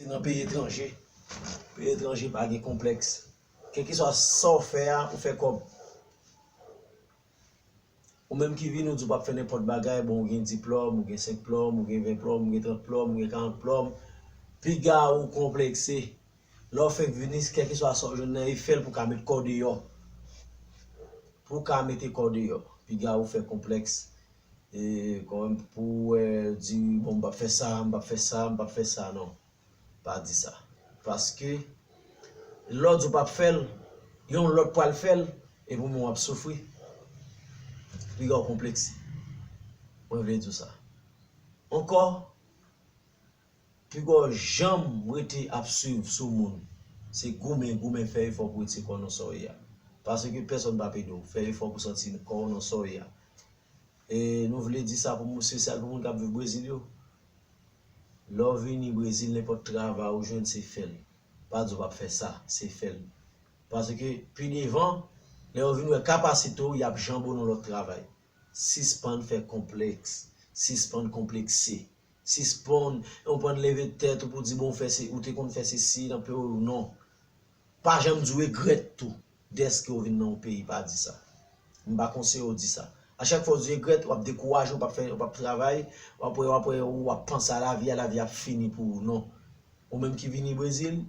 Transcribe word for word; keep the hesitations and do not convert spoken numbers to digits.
Se nan peyi etranje. Peyi etranje pa gen konplèks. Kèlkeswa sa w fè a, ou fè kòb. Ou menm ki vini, ou di w p ap fè nenpòt bagay, bon, ou gen dis plòm, ou gen senk plòm, ou gen ven plòm, ou gen trant plòm, ou gen karant plòm. Piga ou konplekse. Lè w fèk vini, kèlkeswa sa w jwenn nan, e fè l pou w ka met kò deyò. Pou w ka mete kò deyò. Piga ou fè konplèks. E, kanmenm pou w, e, di, bon, m p ap fè sa, m p ap fè sa, m p ap fè sa, non. Pa di sa. Paske, lè w di w p ap fè l, yon lòt pral fè l, epi ou menm w ap soufri. Piga w konplekse. Mwen vle di w sa. Ankò, piga w janm rete ap swiv sou moun. Se goumen, goumen, fè efò pou w retire kò w nan sa w ye a. Paske pèsonn p ap ede w. Fè efò pou w sòti kò w nan sa w ye a. E nou vle di sa pou moun, espesyal pou moun k ap viv Brezil yo. Lè w vini Brezil, nenpòt travay ou jwenn, se fè l. Pa di w p ap fè sa, se fè l. Paske pi devan, lè yo vin wè kapasite w, y ap janbe w nan lòt travay. Sispann fè konplèks, sispann konplekse, sispann, ou pran leve tèt ou pou di, bon, ou fè se, ou te konn fè sesi nan peyi w, non. Pa janm di w regrèt tou dèske w vin nan yon peyi, pa di sa. M pa konseye w di sa. A chak fwa w di regrèt, w ap dekouraje, w p ap fè, w p ap travay, w ap wè, w ap wè, w ap panse a lavi a, lavi a ap fini pou ou, non. Ou menm ki vini Brezil,